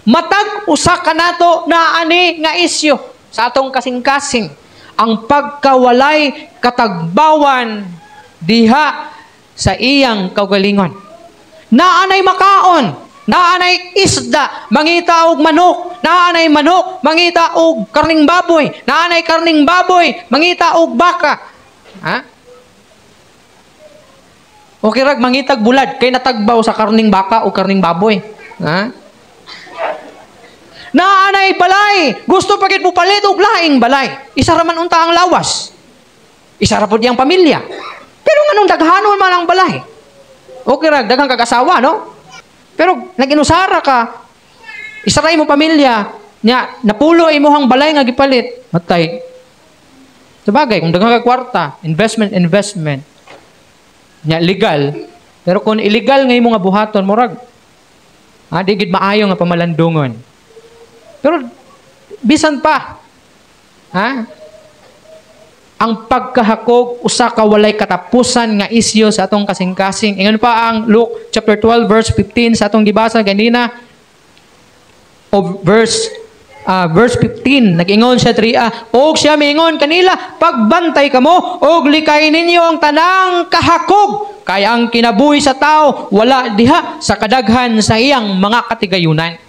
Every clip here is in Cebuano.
Matag usa ka nato na ani nga isyu sa atong kasing-kasing, ang pagkawalay katagbawan diha sa iyang kaugalingon. Naanay makaon, naanay isda, mangita og manok, naanay manok, mangita og karning baboy, naanay karning baboy, mangita og baka. Ha? Okay rag mangitag bulad kay natagbaw sa karning baka o karning baboy. Ha? Naanay balay, gusto pa gid mo palit og laing balay. Isa ra man unta ang lawas. Isa ra pud iyang pamilya. Pero nganong daghanon man ang balay? Okay ra daghang kag asawa, no? Pero nag-inusara ka, isa ra imo pamilya, nya napulo imuhang balay nga gipalit, matay. Sabagay, kung daghang kag kwarta, investment, investment. Nya legal, pero kung illegal nga imo nga buhaton, murag di gid maayo nga pamalandungon. Pero bisan pa, ha? Ang pagkahakog usa ka walay katapusan nga isyu sa atong kasing-kasing. Ingon pa ang Luke chapter 12 verse 15 sa atong gibasa ganina, o verse 15, nag-ingon siya diri, og siya miingon kanila, "Pagbantay kamo og likay ninyo ang tanang kahakog, kay ang kinabuhi sa tao wala diha sa kadaghan sa iyang mga katigayunan."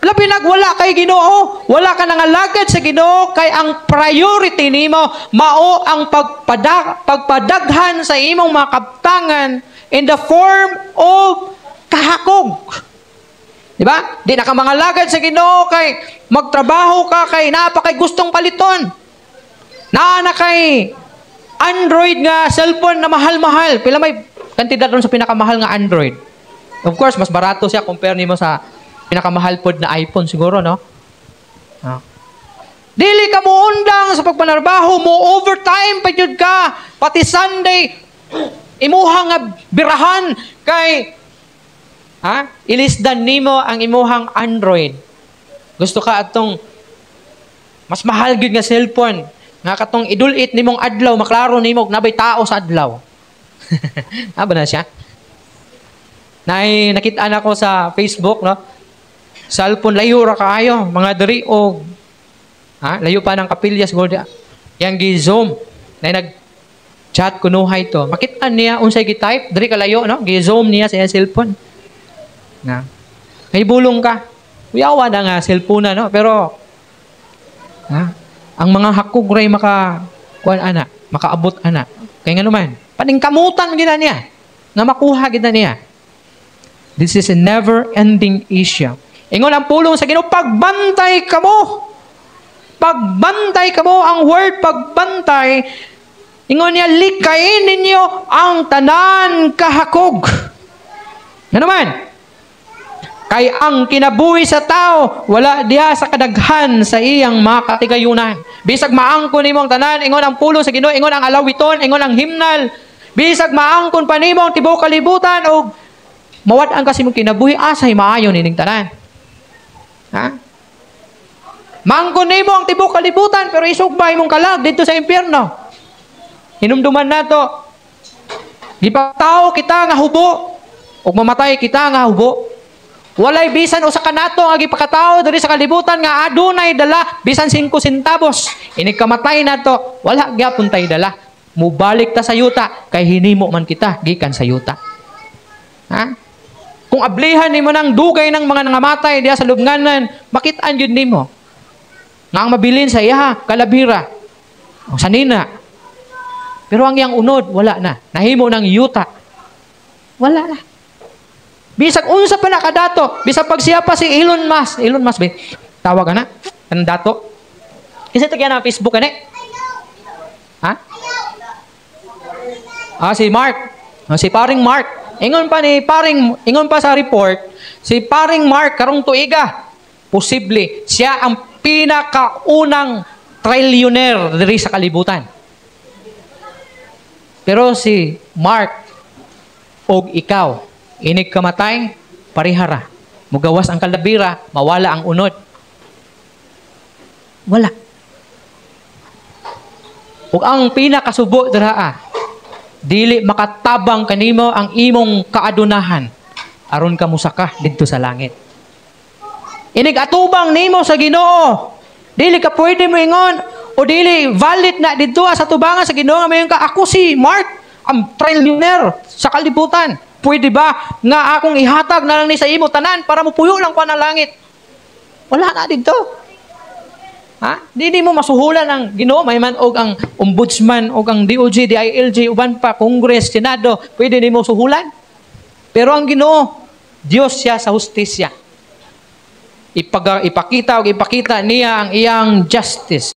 Labi nag wala kay Ginoo, wala ka nangalagad sa Ginoo, kay ang priority nimo mao ang pagpadaghan sa imong mga kabtangan in the form of kahakog. Di ba? Di na ka mangalagad sa Ginoo kay magtrabaho ka kay naa pa kay gustong paliton. Naa na kay Android nga cellphone na mahal-mahal. Pila may kantidad ron sa pinakamahal nga Android? Of course, mas barato siya compare nimo sa pinakamahal pod na iPhone siguro, no? Dili ka mo undang sa pagpanarbaho, mo overtime pa jud ka. Pati Sunday, imuha nga birahan kay ha? Ilisdan nimo ang imuhang Android. Gusto ka atong mas mahal gyud nga cellphone nga katong idulit nimong adlaw, maklaro nimo nabay tao sa adlaw. Aba na siya? Nay nakita na ko sa Facebook, no? Cellphone layo ra kaayo, mga diri og ha, layo pa ng kapilya siguro di. Yang gi-zoom nay nag chat kunuhay to. Makita niya unsay gi-type diri kalayo, no? Gi-zoom niya sa iyang cellphone. Na. May bulong ka. Kuyawa na nga cellphone na, no? Pero ha, ang mga hakog ray maka kuan ana, makaabot ana. Kay ngano man, paningkamutan gid na niya nga makuha gid na niya. This is a never-ending issue. Ingon ang pulong sa Ginoo, "Pagbantay kamo. Pagbantay kamo." Ang word pagbantay, ingon niya, likayin ninyo ang tanan kahakog. Ano man? Kay ang kinabuhi sa tao, wala diha sa kadaghan sa iyang mga katigayunan. Bisag maangkon nimo ang tanan, ingon ang pulong sa Ginoo, ingon ang alawiton, ingon ang himnal. Bisag maangkon pa nimo ang tibuok kalibutan og mawad-an kasi mong kinabuhi, asay maayo nining tanan? Ha? Maangkon nimo ang tibuok kalibutan pero isugba imong kalag didto sa impyerno. Hinumduman nato. Gipatao kita nga hubo ug mamatay kita nga hubo. Walay bisan usa ka nato nga gipakatao diri sa kalibutan nga adunay dala bisan 5 centavos. Inig kamatay nato, wala gyapon tay dala. Mubalik ta sa yuta kay hinimo man kita gikan sa yuta. Ha? Kung ablihan nimo ng dugay ng mga nangamatay diha sa lubnganan, makitaan gyud nimo nga ang mabilin sa iya kalabira o sanina. Pero ang iyang unod wala na. Nahimo ng yuta. Wala na. Bisag unsa pa na kadato, bisag pag siya pa si Elon Musk, Elon Musk ba? Tawag ana, kanang dato. Kasi ito na Facebook ani. Ha? Ah, si Mark. Ah, si paring Mark. Ingon pa ni paring, ingon pa sa report, si paring Mark karong tuiga, posible siya ang pinakaunang trillionaire diri sa kalibutan. Pero si Mark og ikaw, inig kamatay, parihara. Mugawas ang kalabira, mawala ang unod. Wala. Ug ang pinakasubo dira, dili makatabang kanimo ang imong kaadunahan aron ka musaka didto sa langit. Inig atubang nimo sa Ginoo, dili ka pwede mo ingon o dili valid na didto sa tubangan sa Ginoo nga mayon ka, "Ako si Mark, ang trillionaire sa kalibutan. Pwede ba nga akong ihatag na lang ni sa imo tanan para mupuyo lang ko ng langit?" Wala na didto. Ha? Dili mo masuhulan ang Ginoo. May man og ang ombudsman og ang DOJ, DILG, uban pa, Congress, Senado, pwede nimo suhulan. Pero ang Ginoo, Dios siya sa hustisya. Ipakita og ipakita niya ang iyang justice.